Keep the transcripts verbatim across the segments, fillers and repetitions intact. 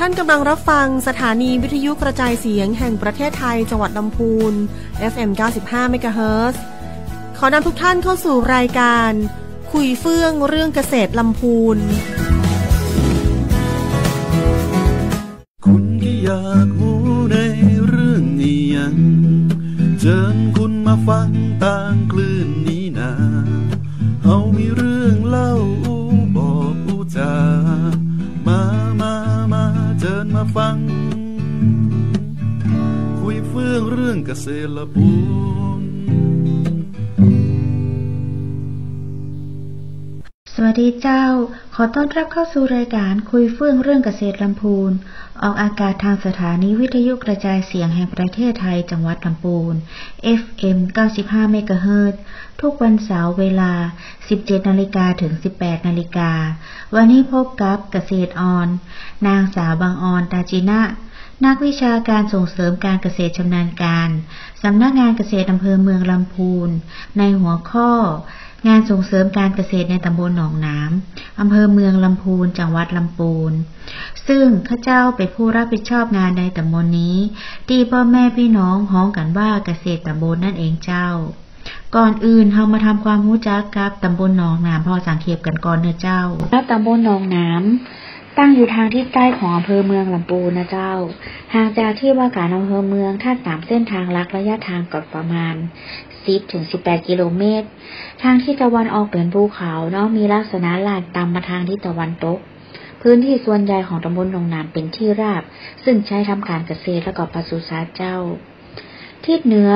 ท่านกำลังรับฟังสถานีวิทยุกระจายเสียงแห่งประเทศไทย จังหวัดลำพูน เอฟเอ็ม เก้าสิบห้า เมกะเฮิรตซ์ ขอนำทุกท่านเข้าสู่รายการคุยเฟื่องเรื่องเกษตรลำพูน คุณก็อยากฮู้ในเรื่องนี้ยัง เจิญคุณมาฟังตางคลื่นนี้นา เฮามีเรื่องเล่าอู้บอกอู้จ๋า มา มา มา เจิญมาฟัง คุยเฟื่องเรื่องเกษตรลำพูน สวัสดีเจ้า ขอต้อนรับเข้าสู่รายการคุยเฟื่องเรื่องเกษตรลำพูน ออกอากาศทางสถานีวิทยุกระจายเสียงแห่งประเทศไทย จังหวัดลำพูน เอฟเอ็ม เก้าสิบห้า เมกะเฮิรตซ์ ทุกวันเสาร์เวลา สิบเจ็ดนาฬิกาถึง สิบแปดนาฬิกา วันนี้พบกับเกษตรออน นางสาวบังออน ตาจินะ นักวิชาการส่งเสริมการเกษตรชำนาญการ สำนักงานเกษตรอำเภอเมืองลำพูน ในหัวข้อ งานส่งเสริมการเกษตรในตำบลหนองหนาม อำเภอเมืองลำพูน จังหวัดลำพูน ซึ่งข้าเจ้าเป๋นผู้รับผิดชอบงานในตำบลนี้ ตี้ป้อแม่ปี้น้องฮ้องกั๋นว่าเกษตรตำบลนั่นเองเจ้า ก่อนอื่นเฮามาทำความฮู้จักกับตำบลหนองหนามผ่อสังเขปกั๋นก่อนเน่อเจ้า ครับ ตำบลหนองหนาม ตั้งอยู่ทางทิศใต้ของอำเภอเมืองลำพูนนะเจ้า ห่างจากที่ว่าการอำเภอเมืองถ้าต๋ามเส้นทางหลักระยะทางก็ประมาณ สิบถึงสิบแปดกิโลเมตร ทางทิศตะวันออกเป๋นภูเขาเนาะ มีลักษณะลาดต่ำมาทางทิศตะวันตก พื้นที่ส่วนใหญ่ของตำบลหนองหนามเป๋นที่ราบ ซึ่งใจ๊ทำการเกษตรและก็ปศุสัตว์เจ้า ทิศเหนือ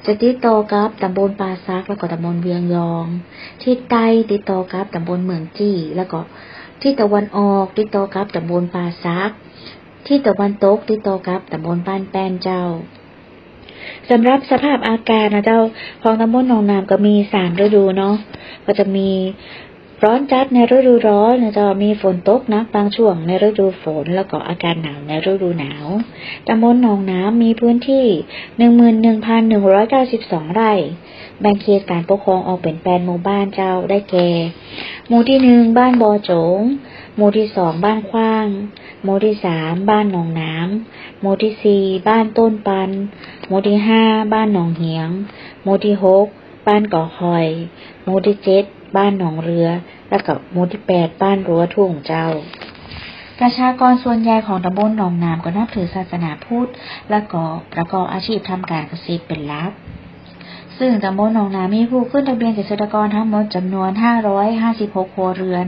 จะติดต่อกับตำบลป่าสักและก็ตำบลเวียงยอง ทิศใต้ติดต่อกับตำบลเหมืองจี้ และก็ทิศตะวันออกติดต่อกับตำบลป่าสัก ทิศตะวันตกติดต่อกับตำบลบ้านแป้นเจ้า สำหรับสภาพอากาศนะเจ้า ของตำบลหนองหนามก็มีสามฤดูเนาะ ก็จะมีร้อนจัดในฤดูร้อนนะเจ้า มีฝนตกหนักบางช่วงในฤดูฝน แล้วก็อากาศหนาวในฤดูหนาว ตำบลหนองหนามมีพื้นที่ หนึ่งหมื่นหนึ่งพันหนึ่งร้อยเก้าสิบสองไร่ แบ่งเขตการปกครองออกเป๋นแปดหมู่บ้านเจ้า ได้แก่ หมู่ที่หนึ่ง บ้านบ่อโจ๋ง หมู่ที่สอง บ้านขว้าง หมู่ที่สาม บ้านหนองหนาม หมู่ที่สี่ บ้านต้นปัน หมู่ที่ห้า บ้านหนองเหียง หมู่ที่หก บ้านกอคอย หมู่ที่เจ็ด บ้านหนองเรือ และก็หมู่ที่แปด บ้านรั้วทุ่งเจ้า ประชากรส่วนใหญ่ของตำบลหนองหนามก็นับถือศาสนาพุทธ และก็ประกอบอาชีพทำการเกษตรเป๋นหลัก ซึ่งตำบลหนองหนามมีผู้ขึ้นทะเบียนเกษตรกรทั้งหมดจำนวน ห้าร้อยห้าสิบหก ครัวเรือน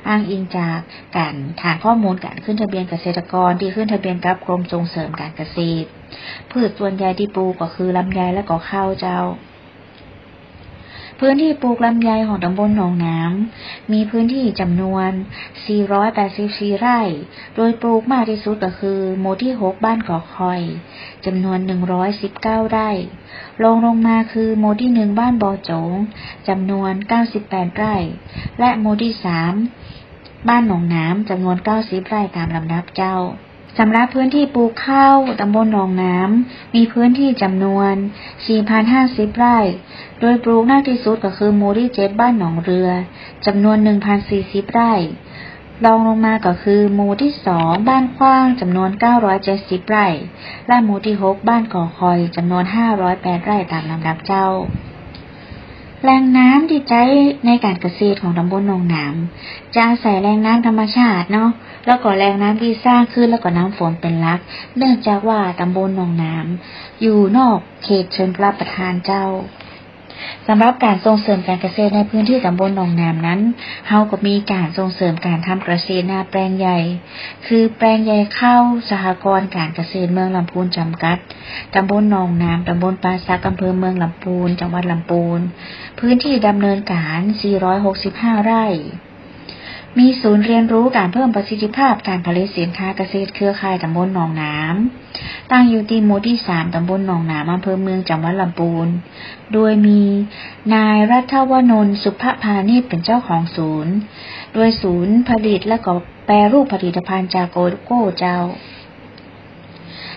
อ้างอิงจากการฐานข้อมูลการขึ้นทะเบียนเกษตรกรตี้ขึ้นทะเบียนกับกรมส่งเสริมการเกษตร พืชส่วนใหญ่ตี้ปลูกก็คือลำไยและก็ข้าวเจ้า พื้นที่ปลูกลำไยของตำบลหนองหนาม มีพื้นที่จำนวน สี่ร้อยแปดสิบสี่ ไร่ โดยปลูกมากที่สุดก็คือหมู่ที่หก บ้านกอคอย จำนวน หนึ่งร้อยสิบเก้า ไร่ รองลงมาคือหมู่ที่หนึ่ง บ้านบ่อโจ๋ง จำนวน เก้าสิบแปด ไร่ และหมู่ที่สาม บ้านหนองหนาม จำนวน เก้าสิบ ไร่ตามลำดับเจ้า สำหรับพื้นที่ปลูกข้าว ตำบลหนองหนาม มีพื้นที่จำนวน สี่พันห้าสิบ ไร่ โดยปลูกมากที่สุดก็คือหมู่ที่เจ็ด บ้านหนองเรือ จำนวน หนึ่งพันสี่สิบ ไร่ รองลงมาก็คือหมู่ที่สอง บ้านขว้าง จำนวน เก้าร้อยเจ็ดสิบ ไร่ และหมู่ที่หก บ้านกอคอย จำนวน ห้าร้อยแปด ไร่ตามลำดับเจ้า แหล่งน้ำตี้ใจ๊ในการเกษตรของตำบลหนองหนาม จะอาศัยแหล่งน้ำธรรมชาติเนาะ แล้วก็แหล่งน้ำตี้สร้างขึ้นแล้วก็น้ำฝนเป๋นหลัก เนื่องจากว่าตำบลหนองหนามอยู่นอกเขตชลประทานเจ้า สำหรับการส่งเสริมการเกษตรในพื้นที่ตำบลหนองหนามนั้น เฮาก็มีการส่งเสริมการทำเกษตรนาแปลงใหญ่ คือแปลงใหญ่ข้าวสหกรณ์การเกษตรเมืองลำพูนจำกัด ตำบลหนองหนาม ตำบลป่าสัก อำเภอเมืองลำพูน จังหวัดลำพูน พื้นที่ดำเนินการ สี่ร้อยหกสิบห้า ไร่ มีศูนย์เรียนรู้การเพิ่มประสิทธิภาพการผลิตสินค้าเกษตรเครือข่ายตำบลหนองหนาม ตั้งอยู่ตี้หมู่ที่สาม ตำบลหนองหนาม อำเภอเมือง จังหวัดลำพูน โดยมีนายรัฐวนนท์ สุภพานิช เป๋นเจ้าของศูนย์ โดยศูนย์ผลิตและก็แปรรูปผลิตภัณฑ์จากโกโก้เจ้า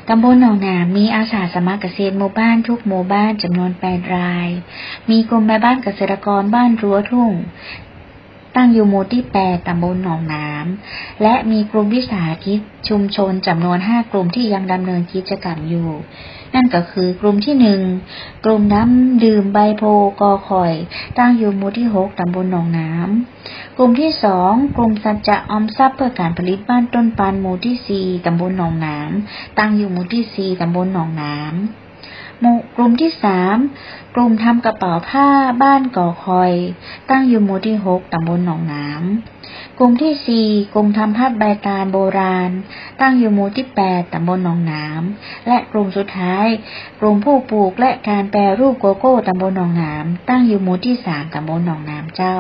ตำบลหนองหนามมีอาสาสมัครเกษตรหมู่บ้านทุกหมู่บ้านจำนวนแปดราย มีกลุ่มแม่บ้านเกษตรกรบ้านรั้วทุ่ง ตั้งอยู่หมู่ตี้แปด ต๋ำบลหนองหนาม และมีกลุ่มวิสาหกิจชุมชนจ๋ำนวนห้ากลุ่มตี้ยังดำเนินกิจก๋รรมอยู่ นั่นก็คือ กลุ่มตี้หนึ่ง กลุ่มน้ำดื่มใบโพธิ์กอข่อย ตั้งอยู่หมู่ตี้หก ต๋ำบลหนองหนาม กลุ่มตี้สอง กลุ่มสัจจะออมทรัพย์เพื่อก๋านผลิตบ้านต้นปาน หมู่ตี้สี่ ต๋ำบลหนองหนาม ตั้งอยู่หมู่ตี้สี่ ต๋ำบลหนองหนาม หมู่ กลุ่มตี้สาม กลุ่มทำกระเป๋าผ้าบ้านกอข่อย ตั้งอยู่หมู่ตี้หก ต๋ำบลหนองหนาม กลุ่มตี้สี่ กลุ่มทำพัดใบตาลโบราณ ตั้งอยู่หมู่ตี้แปด ต๋ำบลหนองหนาม และกลุ่มสุดท้าย กลุ่มผู้ปลูกและการแปรรูปโกโก้ ต๋ำบลหนองหนาม ตั้งอยู่หมู่ตี้สาม ต๋ำบลหนองหนามเจ้า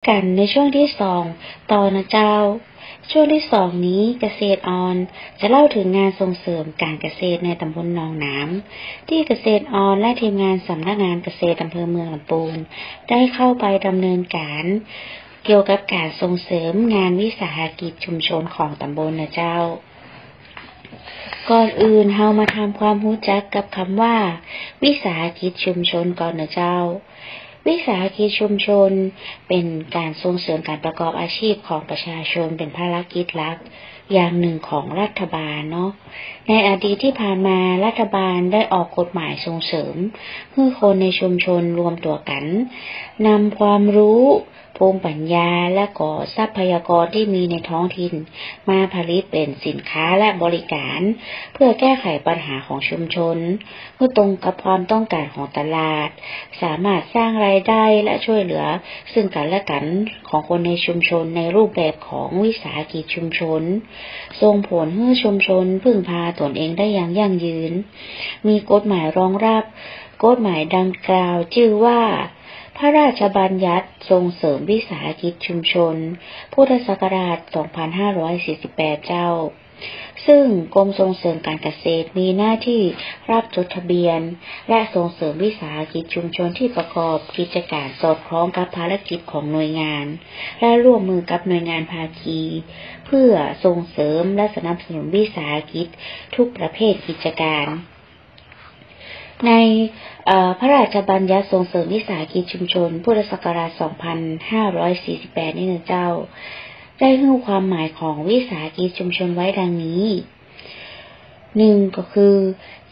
กั๋นในช่วงตี้สองต่อนะเจ้า ช่วงตี้สองนี้เกษตรออนจะเล่าเถิงงานส่งเสริมก๋านเกษตรในต๋ำบลหนองหนาม ตี้เกษตรออนและทีมงานสำนักงานเกษตรอำเภอเมืองลำปูนได้เข้าไปดำเนินก๋านเกี่ยวกับก๋านส่งเสริมงานวิสาหกิจชุมชนของต๋ำบลนะเจ้า ก่อนอื่นเฮามาทำความฮู้จักกับกำว่าวิสาหกิจชุมชนก่อนนะเจ้า วิสาหกิจชุมชนเป๋นก๋านส่งเสริมก๋านประกอบอาชีพของประชาชนเป๋นภารกิจหลักอย่างนึ่งของรัฐบาลเนาะ ในอดีตตี้ผ่านมารัฐบาลได้ออกกฎหมายส่งเสริมหื้อคนในชุมชนรวมตั๋วกั๋น นำความฮู้ ภูมิปัญญา และก็ทรัพยากรตี้มีในท้องถิ่น มาผลิตเป๋นสินค้าและบริการ เพื่อแก้ไขปัญหาของชุมชน หื้อตรงกับความต้องก๋านของตลาด สามารถสร้างรายได้และช่วยเหลือซึ่งกั๋นและกั๋นของคนในชุมชนในรูปแบบของวิสาหกิจชุมชน ส่งผลหื้อชุมชนพึ่งพาตนเองได้อย่างยั่งยืน มีกฎหมายรองรับ กฎหมายดังกล่าวจื้อว่า พระราชบัญญัติส่งเสริมวิสาหกิจชุมชน พุทธศักราช สองพันห้าร้อยสี่สิบแปด เจ้า ซึ่งกรมส่งเสริมก๋านเกษตรมีหน้าตี้รับจดทะเบียน และส่งเสริมวิสาหกิจชุมชนตี้ประกอบกิจก๋านสอดคล้องกับภารกิจของหน่วยงาน และร่วมมือกับหน่วยงานภาคี เพื่อส่งเสริมและสนับสนุนวิสาหกิจทุกประเภทกิจก๋าน ใน เอ่อ พระราชบัญญัติส่งเสริมวิสาหกิจชุมชน พุทธศักราช สองพันห้าร้อยสี่สิบแปด นี้นะเจ้า ได้หื้อความหมายของวิสาหกิจชุมชนไว้ดังนี้ นึ่ง ก็คือ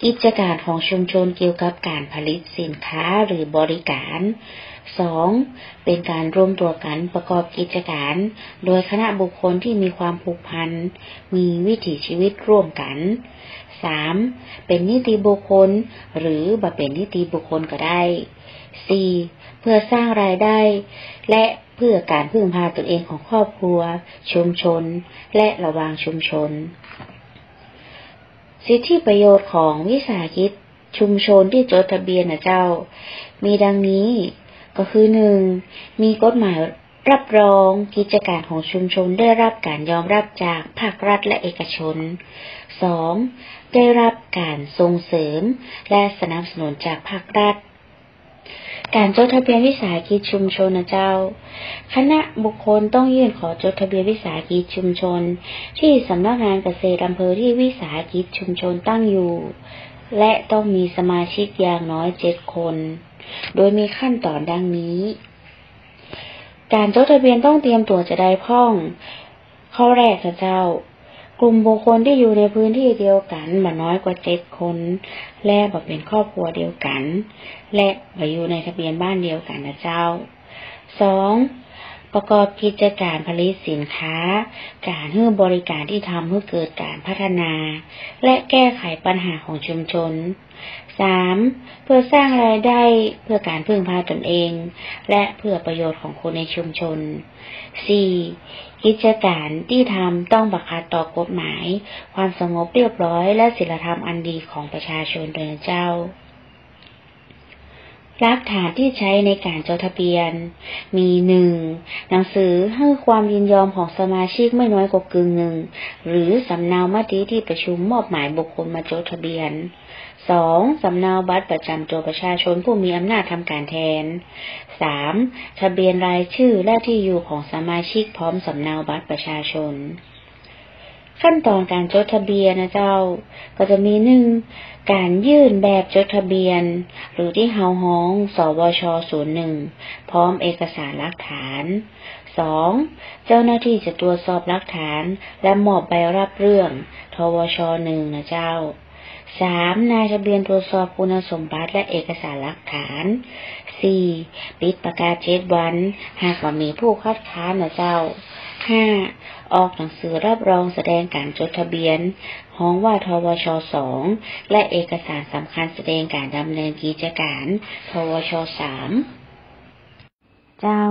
กิจก๋านของชุมชนเกี่ยวกับก๋านผลิตสินค้าหรือบริการ สอง เป๋นก๋านรวมตั๋วกั๋นประกอบกิจก๋าน โดยคณะบุคคลตี้มีความผูกพัน มีวิถีชีวิตร่วมกั๋น สาม เป๋นนิติบุคคล หรือบ่เป๋นนิติบุคคลก็ได้ สี่ เพื่อสร้างรายได้ และเพื่อก๋านพึ่งพาตนเองของครอบครัว ชุมชน และระหว่างชุมชน สิทธิประโยชน์ของวิสาหกิจชุมชนตี้จดทะเบียนนะเจ้า มีดังนี้ ก็คือ นึ่ง มีกฎหมายรับรองกิจก๋านของชุมชนได้รับก๋านยอมรับจากภาครัฐและเอกชน สอง ได้รับก๋านส่งเสริมและสนับสนุนจากภาครัฐ ก๋านจดทะเบียนวิสาหกิจชุมชนนะเจ้า คณะบุคคลต้องยื่นขอจดทะเบียนวิสาหกิจชุมชน ตี้สำนักงานเกษตรอำเภอตี้วิสาหกิจชุมชนตั้งอยู่ และต้องมีสมาชิกอย่างน้อยเจ็ดคน โดยมีขั้นตอนดังนี้ ก๋านจดทะเบียนต้องเตรียมตั๋วจาใดพ่อง ข้อแรกนะเจ้า กลุ่มบุคคลตี้อยู่ในพื้นที่เดียวกั๋นบ่น้อยกว่าเจ็ดคน และบ่เป๋นครอบครัวเดียวกั๋น และบ่อยู่ในทะเบียนบ้านเดียวกั๋นนะเจ้า สอง ประกอบกิจก๋านผลิตสินค้า ก๋านหื้อบริการตี้ทำหื้อเกิดก๋านพัฒนา และแก้ไขปัญหาของชุมชน สาม เพื่อสร้างรายได้ เพื่อก๋านพึ่งพาตนเอง และเพื่อประโยชน์ของคนในชุมชน สี่ กิจก๋านตี้ทำต้องบ่ขัดต่อกฎหมาย ความสงบเรียบร้อย และศีลธรรมอันดีของประชาชนโดยเจ้า หลักฐานตี้ใจ๊ในก๋านจดทะเบียน มี นึ่ง หนังสือหื้อความยินยอมของสมาชิกไม่น้อยกว่ากึ่งนึ่ง หรือสำเนามติตี้ประชุมมอบหมายบุคคลมาจดทะเบียน สอง สำเนาบัตรประจ๋ำตั๋วประชาชนผู้มีอำนาจทำก๋านแทน สาม ทะเบียนรายจื้อและตี้อยู่ของสมาชิกพร้อมสำเนาบัตรประชาชน ขั้นตอนก๋านจดทะเบียนนะเจ้า ก็จะมี นึ่ง ก๋านยื่นแบบจดทะเบียน หรือตี้เฮาฮ้อง สวช ศูนย์หนึ่ง พร้อมเอกสารหลักฐาน สอง เจ้าหน้าตี้จะตรวจสอบหลักฐาน และมอบใบรับเรื่อง ทวช หนึ่ง นะเจ้า สาม นายทะเบียนตรวจสอบคุณสมบัติและเอกสารหลักฐาน สี่ ปิดประกาศเจ็ดวัน หากบ่มีผู้คัดค้านนะเจ้า ห้า ออกหนังสือรับรองแสดงก๋านจดทะเบียน ฮ้องว่า ทวช สอง และเอกสารสำคัญแสดงก๋านดำเนินกิจก๋าน ทวช สาม เจ้า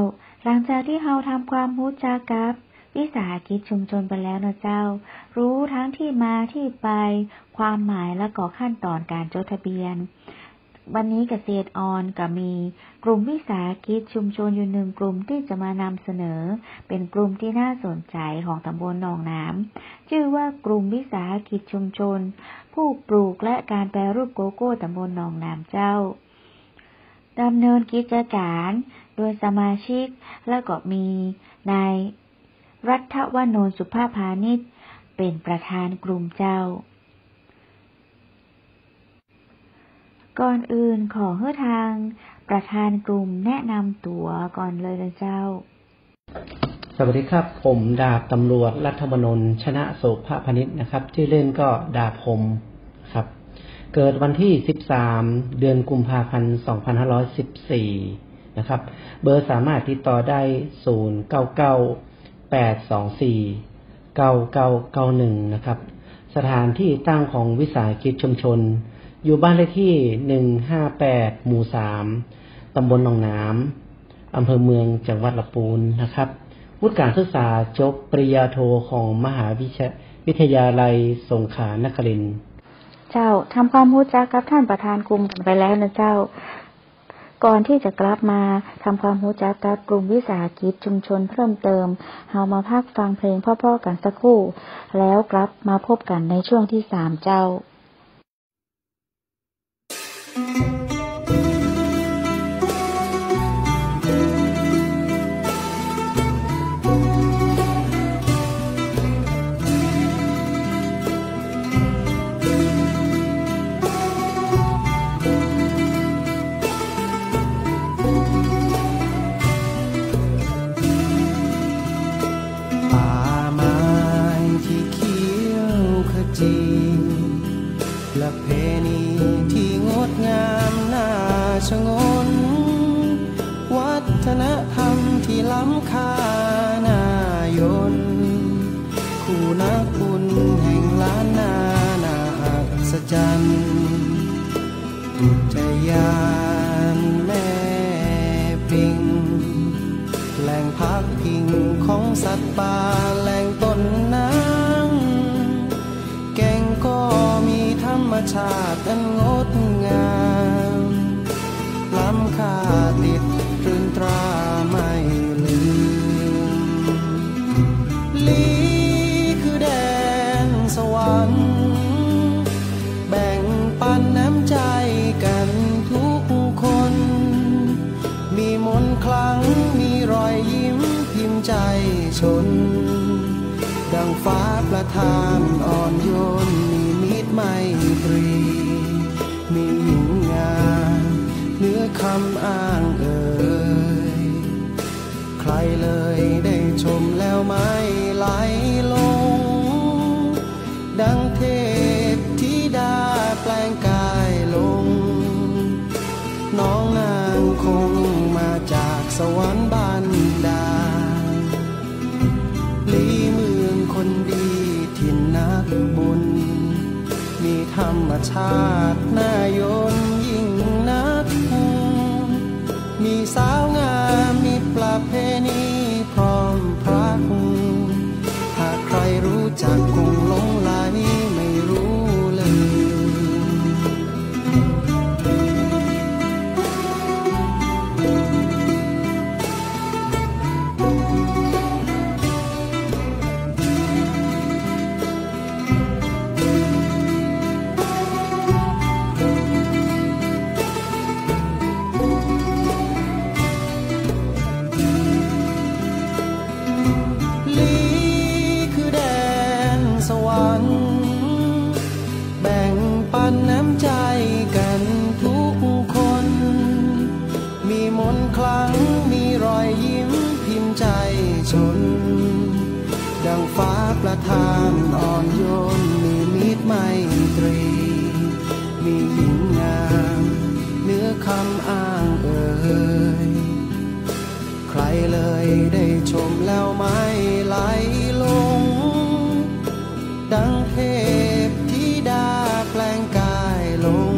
หลังจากตี้เฮาทำความฮู้จักกับวิสาหกิจชุมชนไปแล้วนะเจ้า ฮู้ตึงตี้มาตี้ไป ความหมายและก็ขั้นตอนก๋านจดทะเบียน วันนี้เกษตรออนก็มีกลุ่มวิสาหกิจชุมชนอยู่หนึ่งกลุ่มตี้จะมานำเสนอ เป๋นกลุ่มตี้น่าสนใจ๋ของต๋ำบลหนองหนาม จื้อว่ากลุ่มวิสาหกิจชุมชนผู้ปลูกและการแปรรูปโกโก้ต๋ำบลหนองหนามเจ้า ดำเนินกิจก๋านโดยสมาชิก แล้วก็มีนายรัฐวนนท์ สุภาพานิช เป๋นประธานกลุ่มเจ้า ก่อนอื่นขอหื้อทางประธานกลุ่มแนะนำตั๋วก่อนเลยนะเจ้า สวัสดีครับ ผมดาบตำรวจรัฐวนนท์ ชนะโสภพานิชนะครับ จื้อเล่นก็ดาบคมครับ เกิดวันที่สิบสาม เดือนกุมภาพันธ์ สองพันห้าร้อยสิบสี่นะครับ เบอร์สามารถติดต่อได้ ศูนย์ เก้า เก้า แปด สอง สี่ เก้า เก้า เก้า หนึ่ง นะครับ สถานที่ตั้งของวิสาหกิจชุมชน อยู่บ้านเลขที่ หนึ่งห้าแปด หมู่ สาม ตำบลหนองหนาม อำเภอเมือง จังหวัดลำพูนนะครับ วุฒิการศึกษาจบปริญญาโทของมหาวิชา- วิทยาลัยสงขลานครินทร์ เจ้า ทำความฮู้จักกับท่านประธานกลุ่มกันไปแล้วนะเจ้า ก่อนตี้จะกลับมาทำความฮู้จักกับกลุ่มวิสาหกิจชุมชนเพิ่มเติม เฮามาพักฟังเพลงเพราะๆ กันสักครู่ แล้วกลับมาพบกันในช่วงที่สามเจ้า ป่าไม้ที่เขียวขจี ประเพณีที่งดงามน่าชงน วัฒนธรรมที่ล้ำค่าน่ายน คู่นักบุญแห่งล้านนาน่าอัศจรรย์ อุทยานแม่ปิง แหล่งพักพิงของสัตว์ป่า แหล่งต้นน้ำ แก่งก็มีธรรมชาติอันงดงาม ล้ำค่าติดตรึงตราไม่ลืม ลีคือแดนสวรรค์ แบ่งปันน้ำใจกันทุกคน มีมนต์ขลัง มีรอยยิ้มพิมพ์ใจชน ดังฟ้าประทานอ่อนโยน มีมิตรไมตรี มีหญิงงามเหนือคำอ้างเอ่ย ใครเลยได้ชมแล้วไม่ไหลหลง ดังเทพธิดาแปลงกายลง น้องนางคงมาจากสวรรค์บันดาล ลีเมืองคนดีถิ่นนักบุญ มีธรรมชาติน่ายนยิ่งนัก มีสาวงาม มีประเพณีพร้อมพรัก หากใครรู้จักคงหลงใหลไม่รู้ลืม ลีคือแดนสวรรค์ แบ่งปันน้ำใจกันทุกคน มีมนต์ขลัง มีรอยยิ้มพิมพ์ใจชน ดังฟ้าประทานอ่อนโยน มีมิตรไมตรี มีหญิงงามเหนือคำอ้างเอ่ย ใครเลยได้ชมแล้วไม่ไหลหลง ดังเทพธิดาแปลงกายลง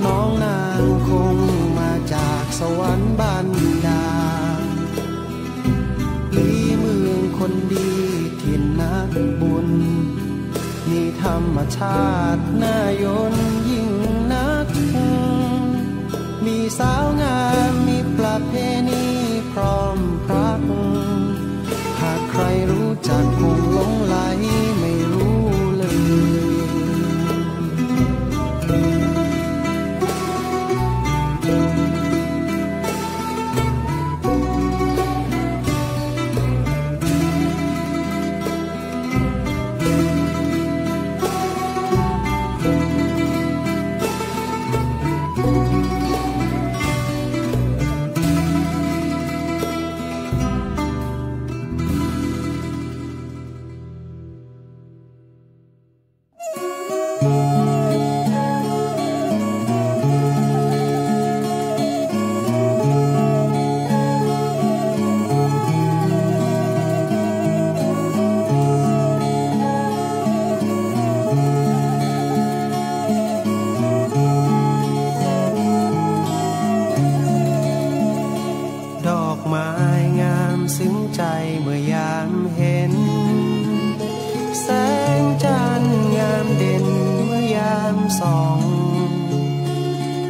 น้องนางคงมาจากสวรรค์บันดาล ลีเมืองคนดีถิ่นนักบุญ มีธรรมชาติน่ายนยิ่งนัก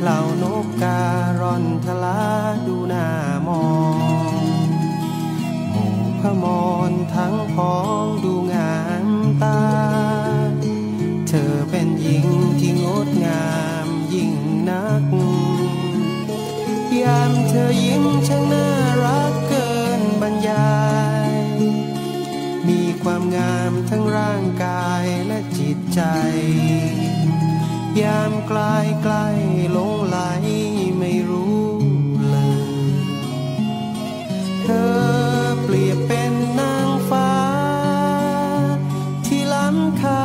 เหล่านกการ่อนทะลาดูหน้ามอง หมู่พมรทั้งผองดูงามตา เธอเป็นหญิงที่งดงามยิ่งนัก ยามเธอยิ้มช่างน่ารักเกินบรรยาย มีความงามทั้งร่างกายและจิตใจ ยามใกล้ๆ หลงไหลไม่รู้เลย เธอเปรียบเป็นนางฟ้า ที่ล้ำค่า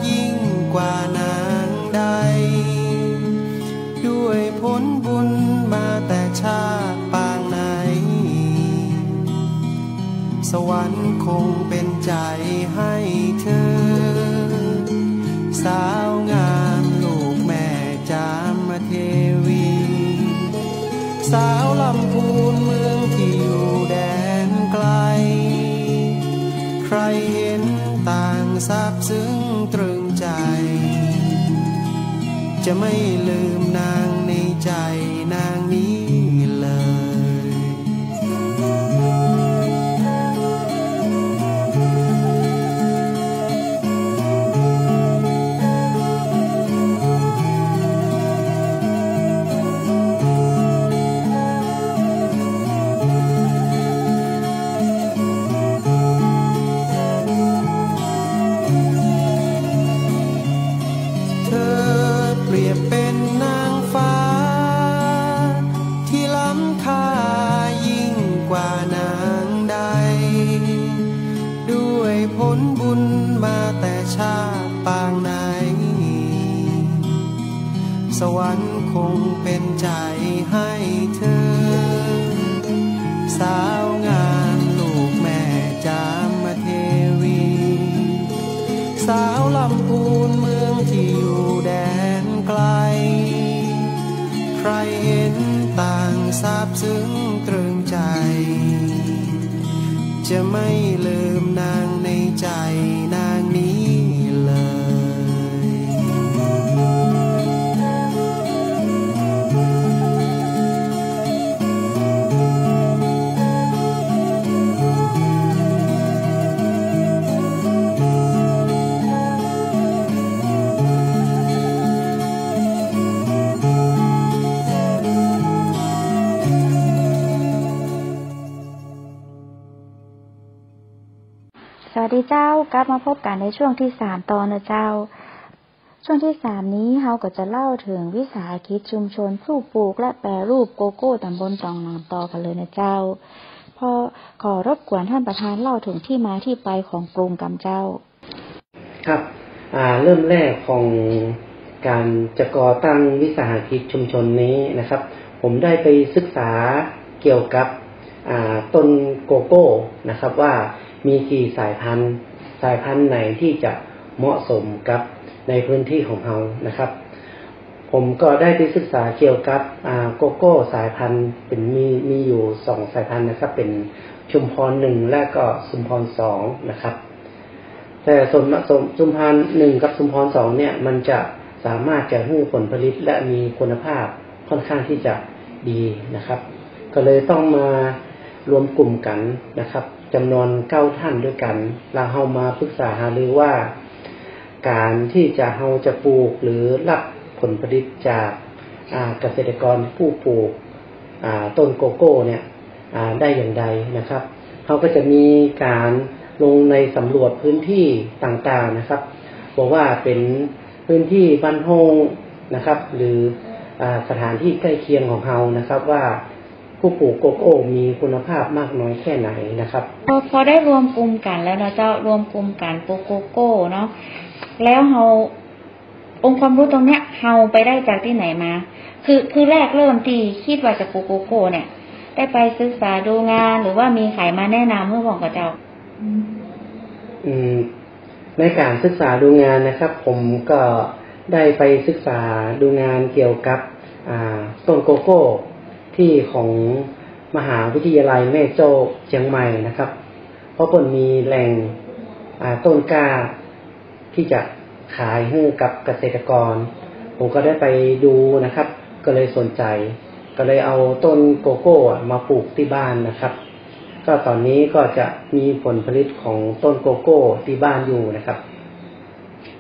ยิ่งกว่านางใด ด้วยผลบุญมาแต่ชาติปางไหน สวรรค์คงเป็นใจให้เธอ สาวงามลูกแม่จามเทวี สาวลำพูนเมืองที่อยู่แดนไกล ใครเห็นต่างซาบซึ้งตรึงใจ จะไม่ลืมนางในใจนางนี้เลย เธอเปรียบเป็นนางฟ้า ที่ล้ำค่ายิ่งกว่านางใด ด้วยผลบุญมาแต่ชาติปางไหน สวรรค์คงเป็นใจให้เธอ สาวงามลูกแม่จามเทวี สาวลำพูนเมืองที่อยู่แดนไกล ใครเห็นต่างซาบซึ้งตรึงใจ จะไม่ลืมนางในใจนางนี้เลย สวัสดีเจ้า กลับมาพบกั๋นในช่วงตี้สามต่อเน่อเจ้า ช่วงตี้สามนี้เฮาก็จะเล่าเถิงวิสาหกิจชุมชนผู้ปลูกและแปรรูปโกโก้ต๋ำบลต๋องหนามต่อกั๋นเลยเน่อเจ้า ขอ ขอรบกวนต้านประธานเล่าเถิงตี้มาตี้ไปของกลุ่มกำเจ้า ครับ อ่า เริ่มแรกของก๋านจะก่อตั้งวิสาหกิจชุมชนนี้นะครับ ผมได้ไปศึกษาเกี่ยวกับ อ่า ต้นโกโก้นะครับ ว่ามีกี่สายพันธุ์ สายพันธุ์ไหนตี้จะเหมาะสมกับในพื้นตี้ของเฮานะครับ ผมก็ได้ไปศึกษาเกี่ยวกับ อ่า โกโก้สายพันธุ์ เป๋น มี มีอยู่สองสายพันธุ์นะครับ เป๋นชุมพรหนึ่งและก็ชุมพรสองนะครับ แต่ส่วน ส่วนชุมพรหนึ่งกับชุมพรสองเนี่ย มันจะสามารถจะหื้อผลผลิตและมีคุณภาพค่อนข้างตี้จะดีนะครับ ก็เลยต้องมารวมกลุ่มกั๋นนะครับ จ๋ำนวนเก้าท่านด้วยกั๋น แล้วเฮามาปรึกษาหารือว่า ก๋านตี้จะ เฮาจะปลูกหรือฮับผลผลิตจาก อ่า เกษตรกรผู้ปลูก อ่า ต้นโกโก้เนี่ย อ่า ได้อย่างใดนะครับ เฮาก็จะมีก๋านลงในสำรวจพื้นตี้ต่างๆนะครับ บ่ว่าเป๋นพื้นตี้บ้านโฮ่งนะครับ หรือ อ่า สถานตี้ใก้เคียงของเฮานะครับ ว่าผู้ปลูกโกโก้มีคุณภาพมากน้อยแค่ไหนนะครับ พอ พอได้รวมกลุ่มกั๋นแล้วเนาะเจ้า รวมกลุ่มกั๋นปลูกโกโก้เนาะ แล้วเฮา องค์ความรู้ตรงเนี้ย เฮาไปได้จากตี้ไหนมา คือ คือแรกเริ่มตี้กึ๊ดว่าจะปลูกโกโก้เนี่ย ได้ไปศึกษาดูงาน หรือว่ามีใผมาแนะนำหื้อพ่องก่อเจ้า อืม ในก๋านศึกษาดูงานนะครับ ผมก็ได้ไปศึกษาดูงานเกี่ยวกับ อ่า ต้นโกโก้ตี้ของมหาวิทยาลัยแม่โจ้เจียงใหม่นะครับ เพราะเปิ้นมีแหล่ง อ่า ต้นกล้า ตี้จะขายหื้อกับเกษตรกร ผมก็ได้ไปดูนะครับ ก็เลยสนใจ ก็เลยเอาต้นโกโก้อะมาปลูกที่บ้านนะครับ ก็ตอนนี้ก็จะมีผลผลิตของต้นโกโก้ที่บ้านอยู่นะครับ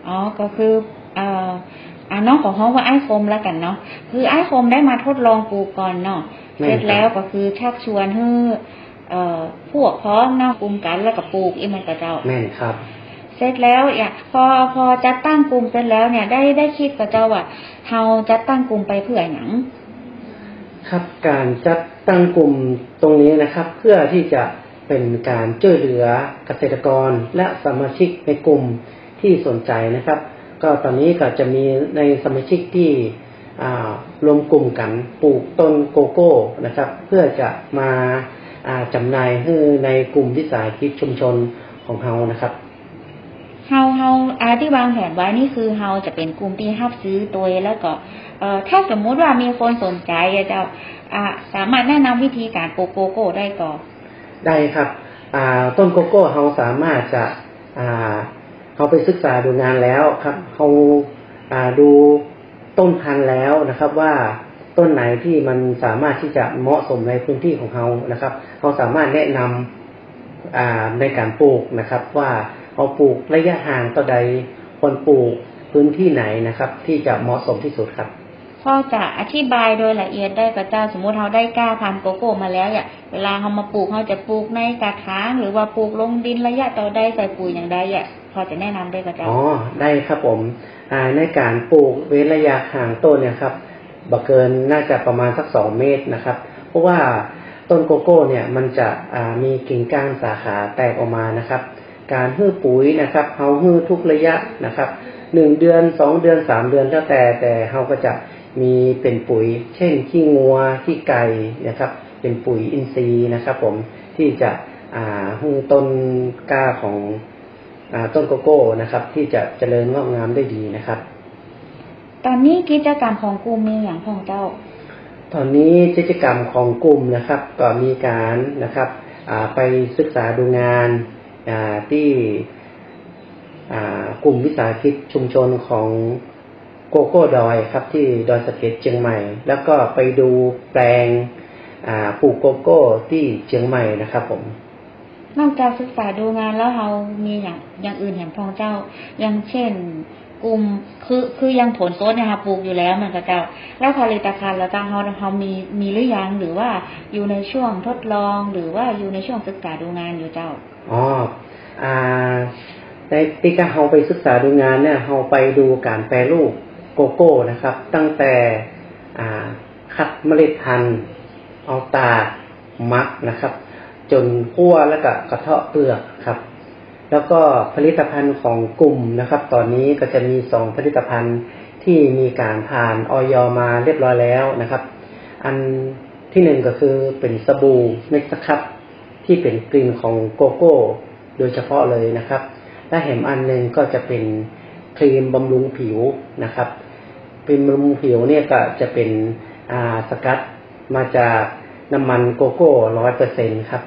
อ๋อ ก็คือ เอ่อ อ่า น้องขอฮ้องว่าอ้ายคมละกั๋นเนาะ คืออ้ายคมได้มาทดลองปลูกก่อนเนาะ แม่นครับ เสร็จแล้วก็คือชักชวนหื้อ เอ่อ พวกพ้องเนาะ กลุ่มกั๋นแล้วก็ปลูก อี้แม่นก่อเจ้า แม่นครับ เสร็จแล้วเนี่ย พอ พอจัดตั้งกลุ่มเสร็จแล้วเนี่ย ได้ ได้กึ๊ดก่อเจ้าว่า เฮาจัดตั้งกลุ่มไปเปื้อหยัง ครับ ก๋านจัดตั้งกลุ่มตรงนี้นะครับ เพื่อตี้จะเป๋นก๋านจ้วยเหลือเกษตรกรและสมาชิกในกลุ่มตี้สนใจนะครับ ก็ตอนนี้ก็จะมีในสมาชิกตี้ อ่า รวมกลุ่มกั๋นปลูกต้นโกโก้นะครับ เพื่อจะมา อ่า จ๋ำหน่ายหื้อในกลุ่มวิสาหกิจชุมชนของเฮานะครับ เฮา เฮา อ่า ตี้วางแผนไว้นี่คือเฮาจะเป๋นกลุ่มตี้ฮับซื้อตวย แล้วก็ เอ่อ ถ้าสมมุติว่ามีคนสนใจอะเจ้า อ่า สามารถแนะนำวิธีก๋านปลูกโกโก้ได้ก่อ ได้ครับ อ่า ต้นโกโก้เฮาสามารถจะ อ่า เฮาไปศึกษาดูงานแล้วครับ เฮา อ่า ดูต้นพันธุ์แล้วนะครับ ว่าต้นไหนตี้มันสามารถตี้จะเหมาะสมในพื้นที่ของเฮานะครับ เฮาสามารถแนะนำ อ่า ในก๋านปลูกนะครับ ว่าเฮาปลูกระยะห่างเต้าใด ควรปลูกพื้นที่ไหนนะครับ ตี้จะเหมาะสมตี้สุดครับ พอจะอธิบายโดยละเอียดได้ก่อเจ้า สมมุติเฮาได้ก้าพันธุ์โกโก้มาแล้วเนี่ย เวลาเฮามาปลูก เฮาจะปลูกในกระถาง หรือว่าปลูกลงดินระยะเต้าใด ใส่ปุ๋ยอย่างใดอะ พอจะแนะนำได้ก่อเจ้า อ๋อ ได้ครับผม อ่า ในก๋านปลูกเว้นระยะห่างต้นเนี่ยครับ บ่เกิน น่าจะประมาณสักสองเมตรนะครับ เพราะว่าต้นโกโก้เนี่ยมันจะ อ่า มีกิ่งก้านสาขาแตกออกมานะครับ ก๋านหื้อปุ๋ยนะครับ เฮาหื้อทุกระยะนะครับ หนึ่งเดือน สองเดือน สามเดือน แล้วแต่ แต่เฮาก็จะมีเป๋นปุ๋ย เช่น ขี้งัว ขี้ไก่นะครับ เป๋นปุ๋ยอินทรีย์นะครับผม ตี้จะ อ่า หื้อต้นกล้าของ อ่า ต้นโกโก้นะครับ ตี้จะเจริญงอกงามได้ดีนะครับ ต๋อนนี้กิจกรรมของกลุ่มมีหยังพ่องเจ้า ต๋อนนี้กิจกรรมของกลุ่มนะครับ ก็มีก๋านนะครับ อ่า ไปศึกษาดูงาน อ่า ตี้ อ่า กลุ่มวิสาหกิจชุมชนของโกโก้ดอยครับ ตี้ดอยสะเก็ดเจียงใหม่ แล้วก็ไปดูแปลง อ่า ปลูกโกโก้ตี้เจียงใหม่นะครับผม นอกจากศึกษาดูงานแล้วเฮามีหยัง อย่างอื่นแหมพ่องเจ้า อย่างเช่น กลุ่ม คือ คืออย่างผลสดเนี่ยเฮาปลูกอยู่แล้วแม่นก่อเจ้า แล้วผลิตภัณฑ์ล่ะเจ้า เฮา เฮามี มีหรือยัง หรือว่าอยู่ในช่วงทดลอง หรือว่าอยู่ในช่วงศึกษาดูงานอยู่เจ้า อ๋อ อ่า ในตี้ก้าเฮาไปศึกษาดูงานเนี่ย เฮาไปดูก๋านแปรรูปโกโก้นะครับ ตั้งแต่ อ่า คัดเมล็ดพันธุ์ เอาตาก หมักนะครับ จ๋นคั่วแล้วก็กระเทาะเปลือกครับ แล้วก็ผลิตภัณฑ์ของกลุ่มนะครับ ต๋อนนี้ก็จะมีสองผลิตภัณฑ์ตี้มีก๋านผ่าน อย มาเรียบร้อยแล้วนะครับ อันตี้หนึ่งก็คือเป๋นสบู่เม็ดสครับ ตี้เป๋นกลิ่นของโกโก้โดยเฉพาะเลยนะครับ และแหมอันหนึ่งก็จะเป๋นครีมบำรุงผิวนะครับ ครีมบำรุงผิวเนี่ยก็จะเป๋น อ่า สกัดมาจากน้ำมันโกโก้ร้อยเปอร์เซ็นต์ครับ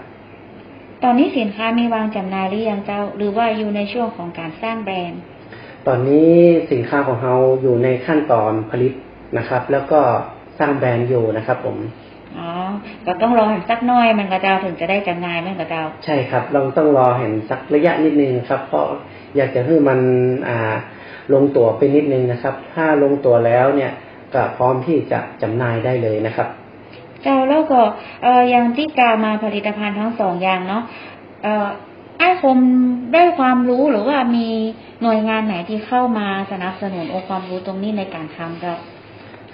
ต๋อนนี้สินค้ามีวางจ๋ำหน่ายหรือยังเจ้า หรือว่าอยู่ในช่วงของก๋านสร้างแบรนด์ ต๋อนนี้สินค้าของเฮาอยู่ในขั้นต๋อนผลิตนะครับ แล้วก็สร้างแบรนด์อยู่นะครับผม อ๋อ ก็ต้องรอแหมสักหน้อยแม่นก่อเจ้า เถิงจะได้จ๋ำหน่ายแม่นก่อเจ้า ใช่ครับ ต้อง ต้องรอแหมสักระยะนิดนึงครับ เพราะอยากจะหื้อมัน อ่า ลงตั๋วไปนิดนึงนะครับ ถ้าลงตั๋วแล้วเนี่ย ก็พร้อมตี้จะจ๋ำหน่ายได้เลยนะครับ เจ้า แล้วก็ เอ่อ อย่างตี้กล่าวมาผลิตภัณฑ์ทั้งสองอย่างเนาะ เอ่อ อ้ายคมได้ความรู้หรือว่ามีหน่วยงานไหนตี้เข้ามาสนับสนุนองค์ความรู้ตรงนี้ในก๋านทำเจ้า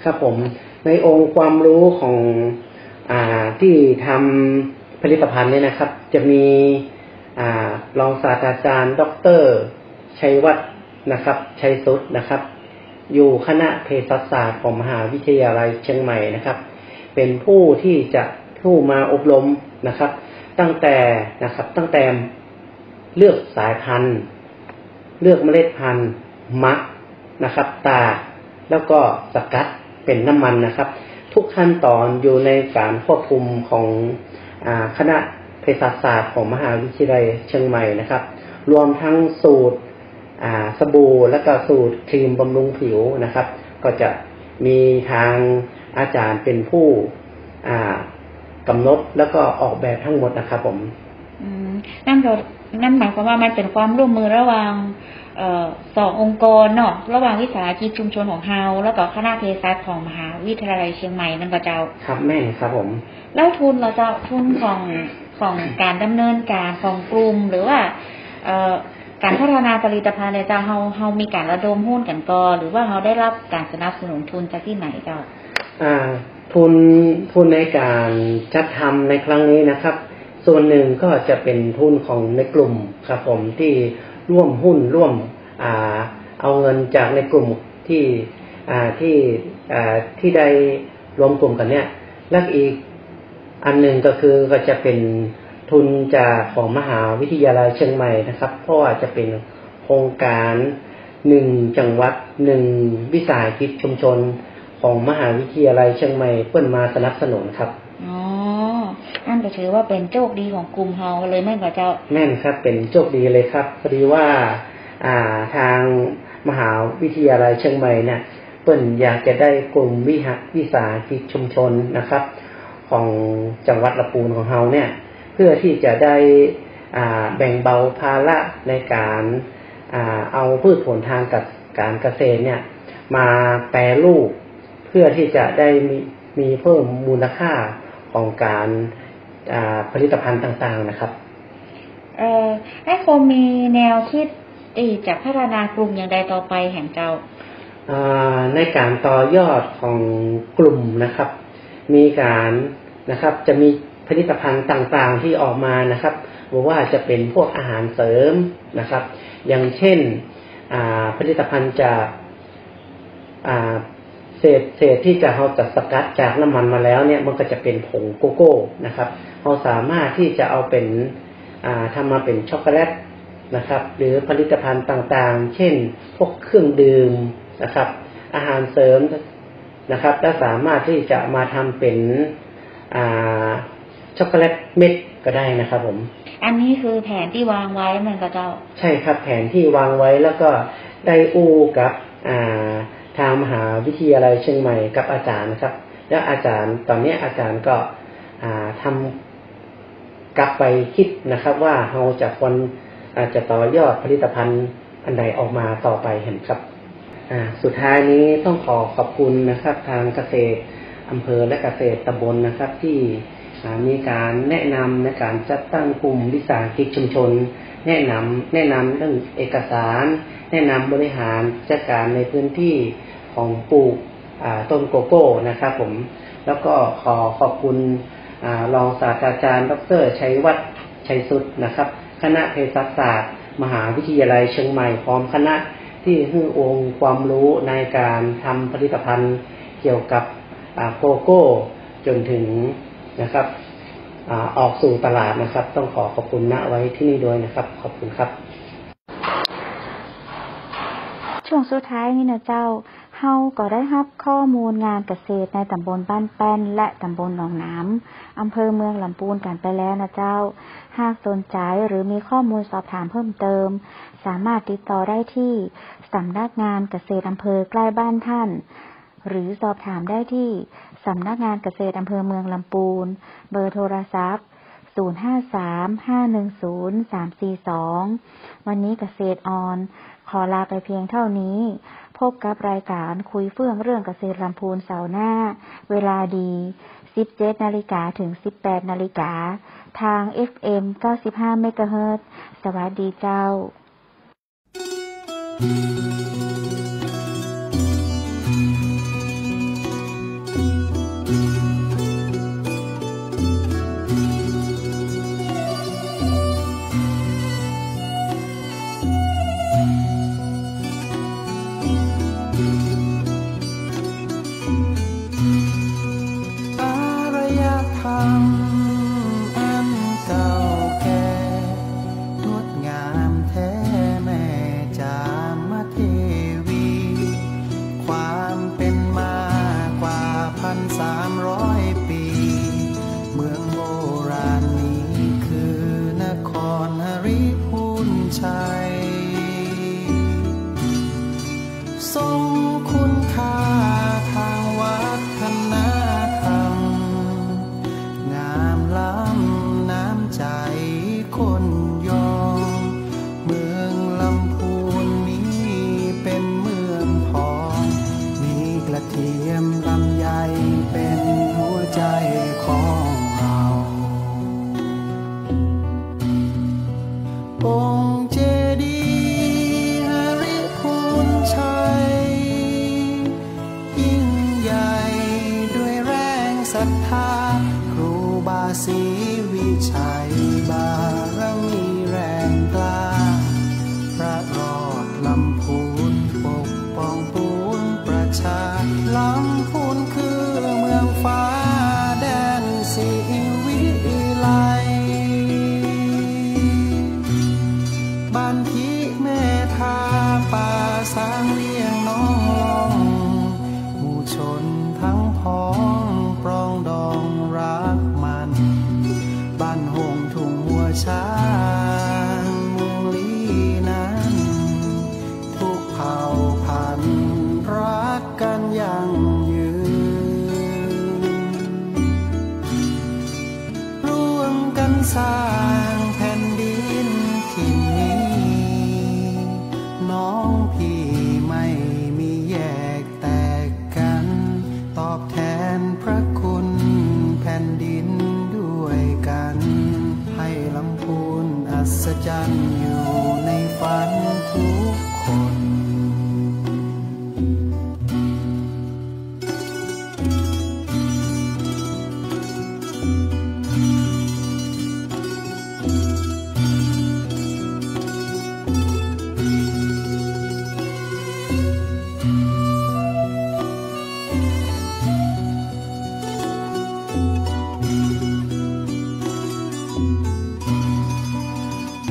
ครับผม ในองค์ความรู้ของ อ่า ตี้ทำผลิตภัณฑ์เนี่ยนะครับ จะมี อ่า รองศาสตราจารย์ ด็อกเตอร์ ชัยวัฒน์นะครับ ชัยสุดนะครับ อยู่คณะเภสัชศาสตร์ของมหาวิทยาลัยเชียงใหม่นะครับ เป๋นผู้ตี้จะผู้มาอบรมนะครับ ตั้งแต่นะครับ ตั้งแต่เลือกสายพันธุ์ เลือกเมล็ดพันธุ์ หมักนะครับ ตาก แล้วก็สกัดเป๋นน้ำมันนะครับ ทุกขั้นต๋อนอยู่ในก๋านควบคุมของ อ่า คณะเภสัชศาสตร์ของมหาวิทยาลัยเชียงใหม่นะครับ รวมทั้งสูตร อ่า สบู่ และก็สูตรครีมบำรุงผิวนะครับ ก็จะมีทาง อาจารย์เป๋นผู้ อ่า ก๋ำหนดแล้วก็ออกแบบตังหมดนะครับผม อืม นั่นก็ นั่นหมายความว่ามันเป๋นความร่วมมือระหว่าง เอ่อ สององค์กรเนาะ ระหว่างวิสาหกิจชุมชนของเฮา แล้วก็คณะเภสัชของมหาวิทยาลัยเชียงใหม่ แม่นก่อเจ้า ครับ แม่นครับผม แล้วทุนล่ะเจ้า ทุนของ ของก๋านดำเนินก๋านของกลุ่ม หรือว่า เอ่อ ก๋านพัฒนาผลิตภัณฑ์เนี่ยเจ้า เฮา เฮามีก๋านระดมทุนกั๋นก่อ หรือว่าเฮาได้ฮับก๋านสนับสนุนทุนจากตี้ไหนเจ้า อ่า ทุน ทุนในก๋านจัดทำในครั้งนี้นะครับ ส่วนหนึ่งก็จะเป๋นทุนของในกลุ่มครับผม ตี้ร่วมหุ้นร่วม อ่า เอาเงินจากในกลุ่มตี้ อ่า ตี้ อ่า ตี้ได้รวมกลุ่มกั๋นเนี่ย และอีกอันหนึ่งก็คือก็จะเป๋นทุนจากของมหาวิทยาลัยเชียงใหม่นะครับ เพราะว่าจะเป๋นโครงก๋านหนึ่งจังหวัดหนึ่งวิสาหกิจชุมชนของมหาวิทยาลัยเชียงใหม่เปิ้นมาสนับสนุนครับ อ๋อ อั้นก็ถือว่าเป๋นโจคดีของกลุ่มเฮาเลยแม่นก่อเจ้า แม่นครับ เป๋นโจคดีเลยครับ พอดีว่า อ่า ตางมหาวิทยาลัยเชียงใหม่เนี่ย เปิ้นอยากจะได้กลุ่มวิหะ วิสาหกิจชุมชนนะครับ ของจังหวัดละปูนของเฮาเนี่ย เพื่อตี้จะได้ อ่า แบ่งเบาภาระในก๋าน อ่า เอาพืชผลตางกัด ก๋านเกษตรเนี่ย มาแปรรูป เพื่อตี้จะได้มี มีเพิ่มมูลค่าของก๋าน อ่า ผลิตภัณฑ์ต่างๆ นะครับ เอ่อ ไอ้คงมีแนวกึ๊ดตี้จะพัฒนากลุ่มอย่างใดต่อไปแหมเจ้า อ่า ในก๋านต่อยอดของกลุ่มนะครับ มีก๋านนะครับ จะมีผลิตภัณฑ์ต่างๆ ตี้ออกมานะครับ บ่ว่าจะเป๋นพวกอาหารเสริมนะครับ อย่างเช่น อ่า ผลิตภัณฑ์จาก อ่า เศษ เศษตี้จะ เฮาจะสกัดจากน้ำมันมาแล้วเนี่ย มันก็จะเป๋นผงโกโก้นะครับ เฮาสามารถตี้จะเอาเป๋น อ่า ทำมาเป๋นช็อกโกแลตนะครับ หรือผลิตภัณฑ์ต่างๆ เช่น พวกเครื่องดื่มนะครับ อาหารเสริมนะครับ และสามารถตี้จะมาทำเป๋น อ่า ช็อกโกแลตเม็ดก็ได้นะครับผม อันนี้คือแผนตี้วางไว้แม่นก่อเจ้า ใช่ครับ แผนตี้วางไว้ แล้วก็ได้อู้กับ อ่า ตางมหาวิทยาลัยเชียงใหม่กับอาจ๋ารย์นะครับ แล้วอาจ๋ารย์ ต๋อนนี้อาจ๋ารย์ก็ อ่า ทำ กลับไปกึ๊ดนะครับ ว่าเฮาจะควร อ่า จะต่อยอดผลิตภัณฑ์อันใดออกมาต่อไปแหมครับ อ่า สุดท้ายนี้ต้องขอขอบคุณนะครับ ตางเกษตรอำเภอและเกษตรตำบลนะครับ ตี้ อ่า มีก๋านแนะนำในก๋านจัดตั้งกลุ่มวิสาหกิจชุมชน แนะนำ แนะนำเรื่องเอกสาร แนะนำบริหารจัดก๋านในพื้นตี้ของปลูก อ่า ต้นโกโก้นะครับผม แล้วก็ขอขอบคุณ อ่า รองศาสตราจารย์ ด็อกเตอร์ ชัยวัฒน์ ชัยสุดนะครับ คณะเภสัชศาสตร์ มหาวิทยาลัยเชียงใหม่ พร้อมคณะ ตี้หื้อองค์ความรู้ในก๋านทำผลิตภัณฑ์เกี่ยวกับ อ่า โกโก้ จ๋นถึงนะครับ อ่า ออกสู่ตลาดนะครับ ต้องขอขอบคุณ ณ ไว้ตี้นี่ด้วยนะครับ ขอบคุณครับ ช่วงสุดท้ายนี้นะเจ้า เฮาก็ได้ฮับข้อมูลงานเกษตรในต๋ำบลบ้านแป้น และต๋ำบลหนองหนาม อำเภอเมืองลำปูนกั๋นไปแล้วนะเจ้า หากสนใจ๋หรือมีข้อมูลสอบถามเพิ่มเติม สามารถติดต่อได้ตี้สำนักงานเกษตรอำเภอใกล้บ้านท่าน หรือสอบถามได้ตี้สำนักงานเกษตรอำเภอเมืองลำปูน เบอร์โทรศัพท์ ศูนย์ห้าสาม ห้าหนึ่งศูนย์ สามสี่สอง วันนี้เกษตรออนขอลาไปเพียงเท่านี้ พบกับรายก๋านคุยเฟื่องเรื่องเกษตรลำปูนเสาร์หน้า เวลาดี สิบเจ็ดนาฬิกาถึงสิบแปดนาฬิกา ตาง เอฟเอ็ม เก้าสิบห้าเมกะเฮิรตซ์ สวัสดีเจ้า ศรัทธา ครูบาศรีวิชัย บารมีแรงกล้า พระรอดลำพูน ปกป้องปวงประชา ลำพูนคือเมืองฟ้า แดนศรีวิไล บ้านผีแม่ทา ป่าสางเลี้ยงน้องล่อง หมู่ชนทั้งพ้อง ปรองดองรักมัน บ้านหงส์ทุ่งวัวช้าง เมืองลี้นั้น ทุกเผ่าพันธุ์รักกันยั่งยืน ร่วมกันสร้างแผ่นดินถิ่นนี้ น้องพี่ไม่มีแยกแตกกั๋น ตอบแทนพระคุณแผ่นดินด้วยกั๋น ให้ลำพูนอัศจรรย์อยู่ในฝันทุกคน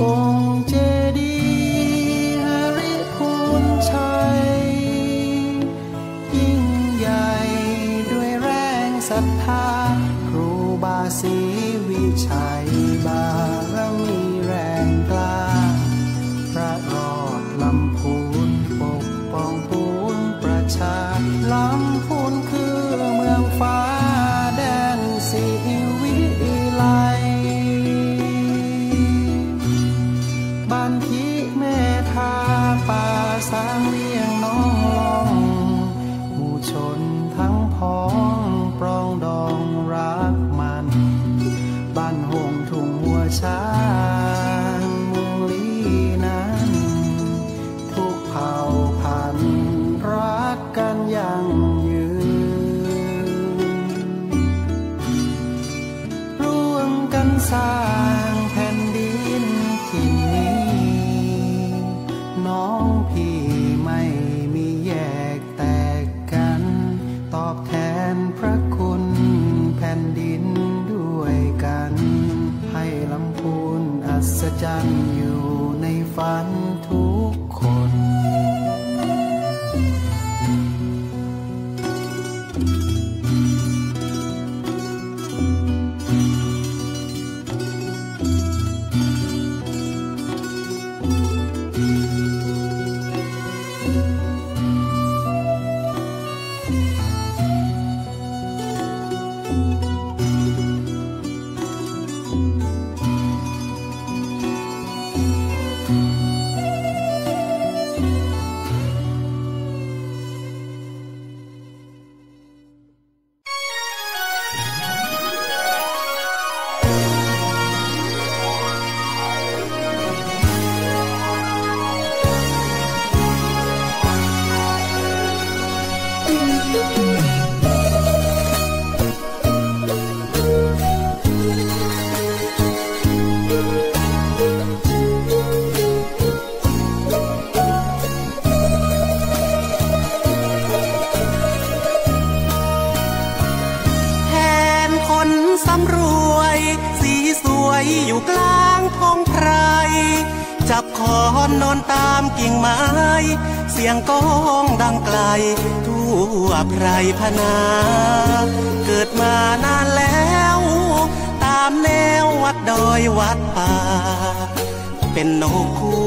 องค์เจดีย์หริภุญชัย ยิ่งใหญ่ด้วยแรงศรัทธา ครูบาศรีวิชัย บารมีแรงกล้า พระรอดลำพูน ปกป้องปวงประชา ลำพูนคือเมืองฟ้า แดนศรีวิไล บ้านผีแม่ทา ป่าสางเลี้ยงน้องล่อง หมู่ชนทั้งพ้อง ปรองดองรักมัน บ้านหงส์ทุ่งวัวช้าง เมืองลี้นั้น ทุกเผ่าพันธุ์รักกันยั่งยืน ร่วมกันสร้างแผ่นดินถิ่นนี้ น้องพี่ไม่มีแยกแตกกั๋น ตอบแทนพระคุณแผ่นดินด้วยกั๋น ให้ลำพูนอัศจรรย์อยู่ในฝันทุกคน แผนคนสำรวย สีสวยอยู่กลางพงไพร จับขอนนอนตามกิ่งไม้ เสียงก้องดังไกลทั่วไพรพนา เกิดมานานแล้ว ตามแนววัดดอยวัดป่า เป็นนกคู่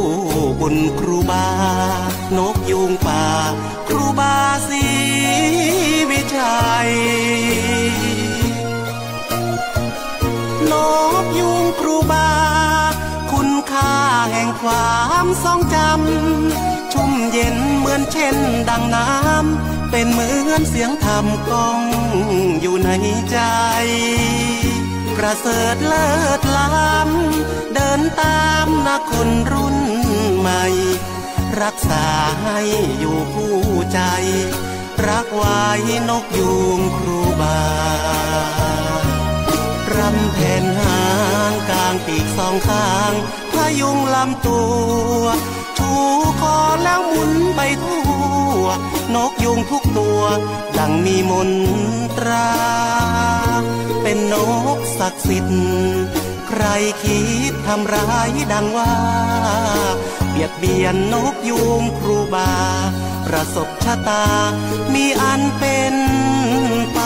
บุญครูบา นกยูงป่า ครูบาศรีวิชัย นกยูงครูบา คุณค่าแห่งความทรงจำ ชุ่มเย็นเหมือนเช่นดังน้ำ เป็นเหมือนเสียงธรรมก้องอยู่ในใจ ประเสริฐเลิศล้ำ เดินตามนะคนรุ่นใหม่ รักษาให้อยู่คู่ใจ รักไว้นกยูงครูบา สองข้าง พยุงลำตัว ชูคอแล้วหมุนไปทั่ว นกยูงทุกตัว ดังมีมนตรา เป็นนกศักดิ์สิทธิ์ ใครคิดทำร้ายดังว่า เบียดเบียนนกยูงครูบา ประสบชะตา มีอันเป็นไป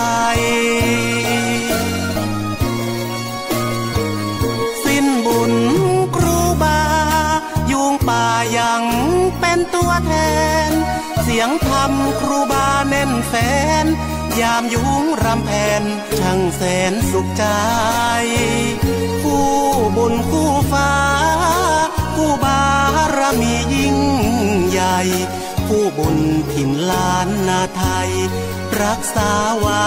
สิ้นบุญครูบา ยูงป่ายังเป็นตัวแทน เสียงธรรมครูบาแน่นแฟ้น ยามยูงรำแผน ช่างแสนสุขใจ คู่บุญคู่ฟ้า คู่บารมียิ่งใหญ่ คู่บุญถิ่นล้านนาไทย รักษาไว้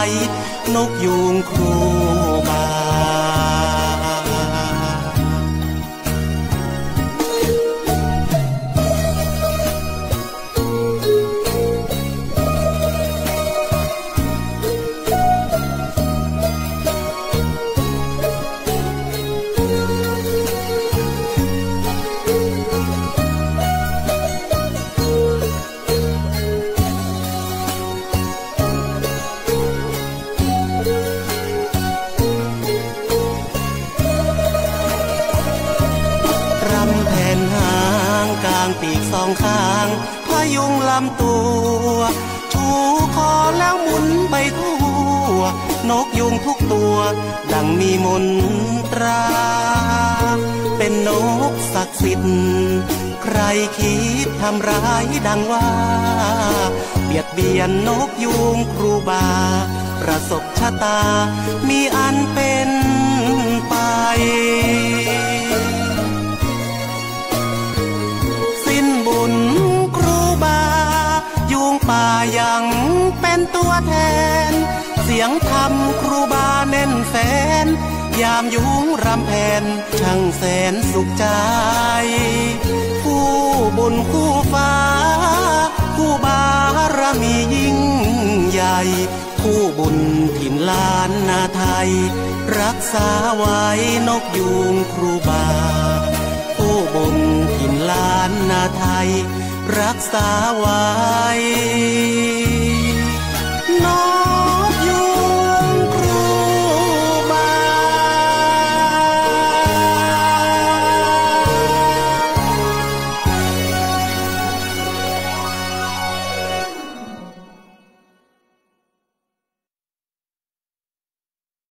นกยูงครูบา รำแผนหางกางปีกสองข้าง พยุงลำตัว ชูคอแล้วหมุนไปทั่ว นกยูงทุกตัว ดังมีมนตรา เป็นนกศักดิ์สิทธิ์ ใครคิดทำร้ายดังว่า เบียดเบียนนกยูงครูบา ประสบชะตา มีอันเป็นไป สิ้นบุญครูบา ยูงป่ายังเป็นตัวแทน เสียงธรรมครูบาแน่นแฟ้น ยามยูงรำแผน ช่างแสนสุขใจ คู่บุญคู่ฟ้า คู่บารมียิ่งใหญ่ คู่บุญถิ่นล้านนาไทย รักษาไว้นกยูงครูบา คู่บุญถิ่นล้านนาไทย รักษาไว้